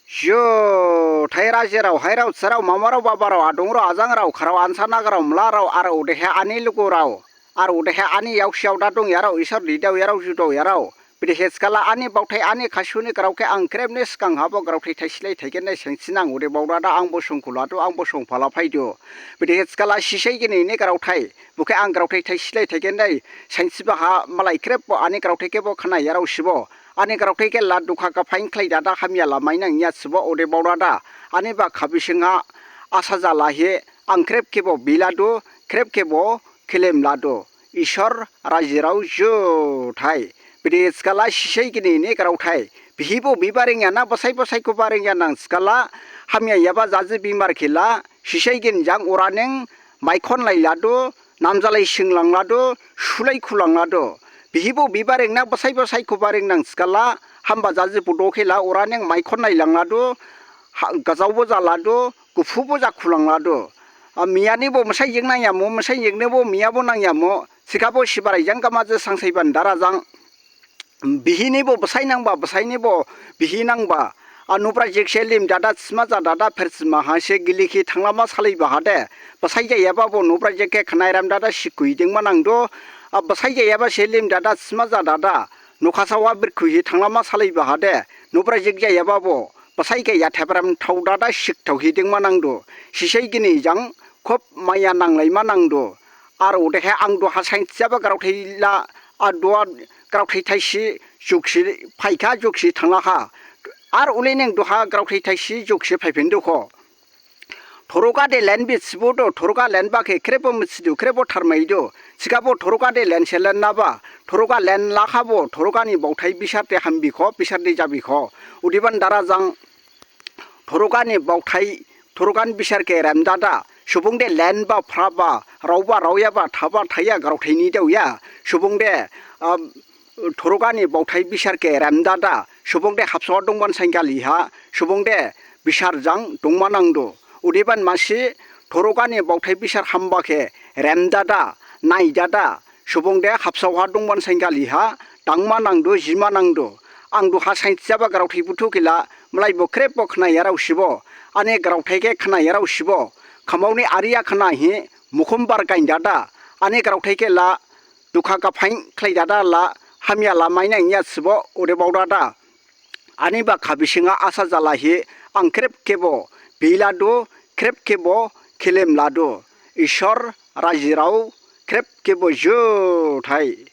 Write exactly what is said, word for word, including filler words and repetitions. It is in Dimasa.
Juthai rajirao, hairao, sarao, mamarao, babarao, adungrao, ajangrao, kharao, ansa nagarao, mlarao, ar odehe ani lugurao, ar odehe ani yaosiao da dongyarao, Isor ridaoyarao, judaoyarao. Bedehe thikhala ani baothai, ani khasuni grao khe ang khrip ni sgang habo graothai thaisi lai thaigin nai sainthi nang, ode baodada angbo songkhu ladu, angbo songphala phaidu. Bedehe thikhala sisai gini ni graothai, bo khe ang graothai thaisi lai thaigin nai sainthiba ha malai khrip bo ani graothai khe bo khnayarao sibo. Ani graothai khe la dukha gaphain khlai dada hamya la mainang ya sibo ode baodada. Ani ba khabising ha asa jala hi ang khrip khe bo biladu, khrip khe bo khilem ladu. Isor rajirao juthai. Bidi thikhala sisai gini ni graothai. Bihibo biba ringya na basaibo saikhuba ringya nang thikhala hamya yaba jaji bimar khela sisai gin jang oraning maikhon lai ladu, namjalai singlang ladu, sulai khulang ladu. Bihibo biba ring na basaibo saikhuba ring nang thikhala hamba jaji budo khela oraning maikhon lai lang ladu, ha-, gajaobo ja ladu, guphubo ja khulang ladu. A, miyanibo masai jing nangyamu, masai jingnebo miyabo nangyamu, thikhabo Sibrai jang gama je sangsaiban dara jang. Bihinibo basai nangba, basainibo bihi nangba. A, nubra jik se lim dada, sima ja dada, phersima ha se gili khi thanglama salaiba hade. Basai jayaba bo nubra jik khe khnai ram dada, sikhui dingma nangdu. A, basai jayaba se lim dada, sima ja dada, nukhasawa birkhui hi thanglama salaiba hade. Nubra jik jayaba bo basai khe yathebram thao dada, sik thao hi dingma nangdu. Sisai gini jang khop maya nanglaima nangdu. Ar odehe ang duha sainthiyaba graothai la, a duha graothai thaisi juksi phaikha, juksi thanglakha. Ar uli ning duha graothai thaisi juksi phaiphindu kho. Thoroka de lenbi sibo do, thoroka lenba khe khrebo mithidu, khrebo tharmaidu. Thikhabo thoroka de lense lennaba, thoroka lenlakhabo thorokani baothai bisar de hambi kho, bisar de jabi kho. Udiban dara jang thorokani baothai, thorokani bisar khe remdada, subung de lenba phraba, raoba raoyaba, thaba thaya, graothai ni daoya, subung de, um, thorokani baothai bisar khe remdada, subung de habsao dongban sainkhali ha, subung de bisar jang dongma nangdu. Udiban masi thorokani baothai bisar hamba khe remdada, naidada, subung de habsao ha dongban sainkhali ha, dangma nangdu, jima nangdu. Ang duha sainthiyaba graothai buthu khela, malaibo khrebo khnayarao sibo, ani graothai khe khnayarao sibo, khamaoni ariya khna hi, mukhumbar gaindada, ani graothai khe la, dukha gaphain khlai dada la, hamya la mainang ya sibo, ode baodada. Ani ba khabising ha asa jala hi, ang khrip khebo biladu, khrip khebo khilem ladu. Isor rajirao khrip khebo juthai.